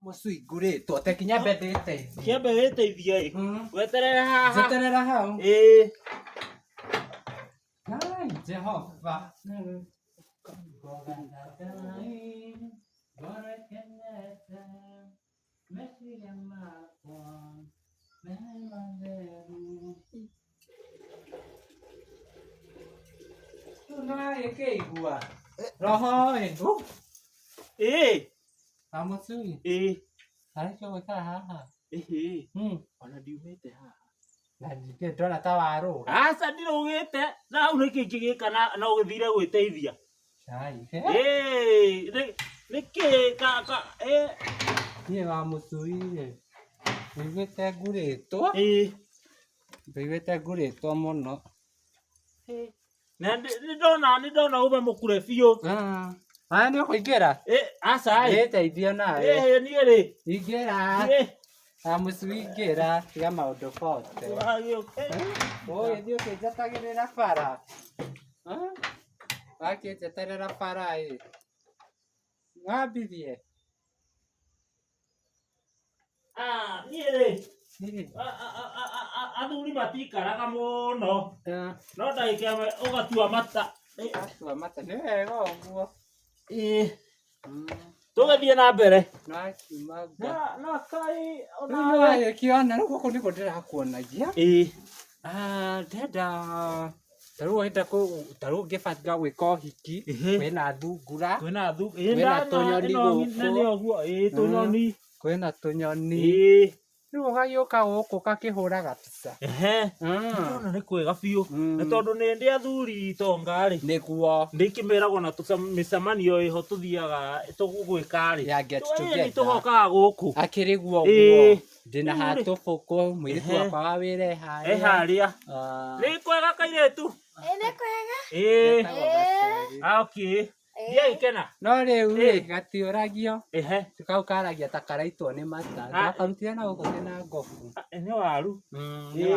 Mũcingũrĩtwo te kinya mbe ndĩteithie. Kĩambe wĩteithie ĩ. Weterere haha. Njeterera hau. Ĩĩ. Ai, Jehova. Meciria makwa me matheru. Rĩu nĩwagĩkĩigua roho ĩ Ĩĩ. Kamũcui Ĩĩ. arĩkia gũikara haha. Ĩhĩ. Ona ndiumĩte haha. Na ningĩ ndona ta warũga. Aca ndirũgĩte. Na hau nĩkĩ ingĩgĩka na ũgĩthire gwĩteithia. Cai. Ĩĩ. Nĩkĩ ka ka ĩ. Niĩ wa mũcui rĩ, njiguĩte ngurĩtwo. Ĩĩ. Njiguĩte ngurĩtwo mũno. Na nĩ ndona ume mũkure biũ. Ah. Aya nĩ ũkũingĩra? Ĩ aca ĩ. Wĩteithie nawe. Ĩ niĩ rĩ. Ingĩra. Ĩ. Kamũcui ingĩra, tiga maũndũ bote. Ũgĩthiĩ ũkĩnjetagĩrĩra bara. Wakĩnjeterera bara ĩ. Wambirie. Ah, niĩ rĩ. Athuri matikaraga mũno. No ndagĩka ĩmwe ũgatua mata. Atua mata nĩ wega ũguo. Ĩĩ. Tũgĩthiĩ na mbere. Nĩwakiuma Na kaĩ Rĩu nĩwagĩkĩona rĩu gũkũ nĩkuo ndĩrakuonagia. Ĩĩ. Ah, ndĩrenda ta rĩu ũrenda ta rĩu ũngĩbanga gwĩka ũhiki kwĩna thungura Kwĩna thu ĩĩ Kwĩna tũnyoni gũkũ. nĩ ũguo ĩĩ tũnyoni. Kwĩna tũnyoni. Ĩĩ. Rĩu ũgagĩũka gũkũ ũgakĩhũra gabica. Ehe. Ndĩrona nĩ kwega biũ. Na tondũ nĩ ndĩ athuri itonga rĩ. Nĩguo. Ndĩkĩmeragwo na mĩcemanio ĩho tũthiaga tũgwĩka rĩ. Ya get Ĩĩ, together. nĩ tũgokaga gũkũ. Akĩrĩ guo Ĩĩ. ũguo. Ndĩna Rĩu rĩ. hatũbũkũ mũirĩtu wakwa wa wĩra e harĩa. E harĩa. Ah. Nĩ kwega kairĩtu. Ĩ nĩ kwega. Ĩĩ. Getagwo Gaceri. Ah, okay. Ndiagĩkena. No rĩu rĩ gatiũragio. Ehe. Kau karagia ta karaitwo nĩ mata. Ah. Ndakarutire na gũkũ kĩna ngobu. Nĩ waru. Nĩ Ĩĩ.